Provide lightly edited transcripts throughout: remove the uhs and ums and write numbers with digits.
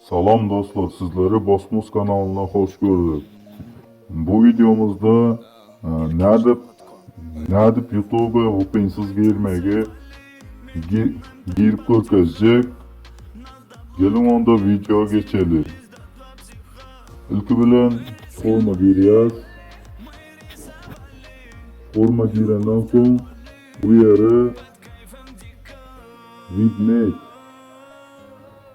Salam dostlar, sizleri Bosmos kanalyna hoş gördük. Bu videomuzda e, nädip nädip YouTube'a VPN'siz girmegi gi- girip görkezjek. Gelin onda video geçeli. İlki bilen forma girýäs. Forma girenden soň bu ýere Vidmate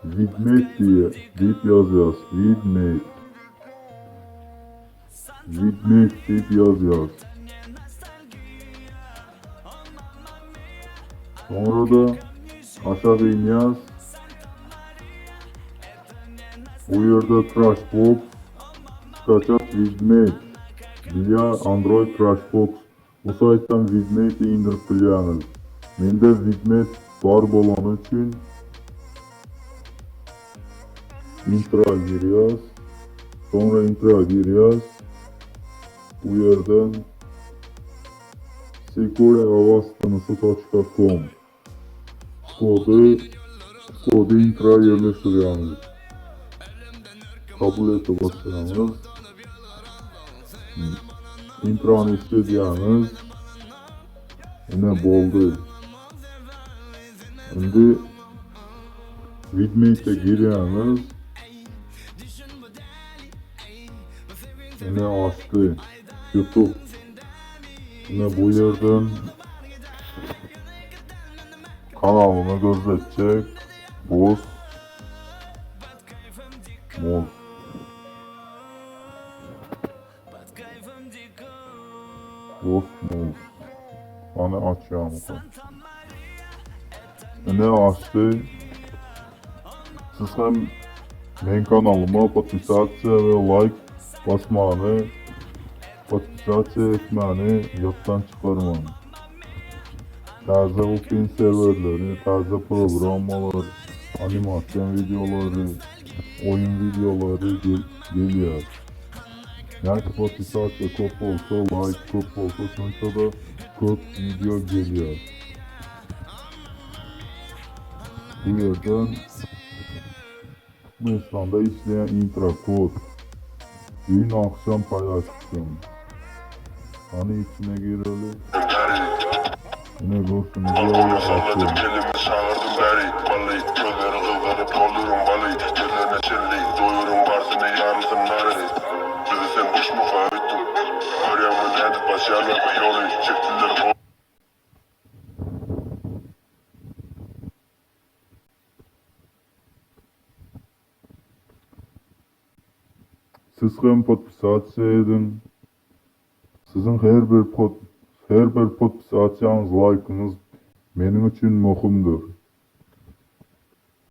Vidmate diýe diýip ýazýas. Vidmate Vidmate diýip ýazýas. Soňra da aşak inýäs. Bu ýerde Crashbox Skaçat Vidmate diýýär Android Crashbox Bu saýtdan Vidmate indirip bilýäňiz. Mende Vidmate bar bolany üçin Intra girýäs. Soňra Intra girýäs. Bu ýerden secureavastanysu.com kody kody intra ýerleşdirýäňiz. Kabul ete basýaňyz. Intrany işledýäňiz. Ine boldy. Indi Vidmate girýäňiz. Ine açdy. YouTube. Ine bu ýerden kanalymy gözletjek. Boz. Moz. Boz moz. Hani açýarmyka? Ine açdy. Siz hem men kanalyma podpisasiýa we like basmany, podpisasiýa etmäni ýatdan çykarmaň. Täze VPN serwerleri, täze programmalar, animasion wideolary, oýun wideolary gelýär. Näçe podpisasiýa köp bolsa, like köp bolsa şonça-da köp wideo gelýär. Bu ýerden Türkmenistanda işleýän intro kod. Düýn agşam paýlaşypdym. Hany içine gireli. Ine görşüňiz ýaly açýan. Siz hem podpisasiýa ediň. Siziň her bir her bir podpisasiýaňyz laýkyňyz meniň üçin möhümdir.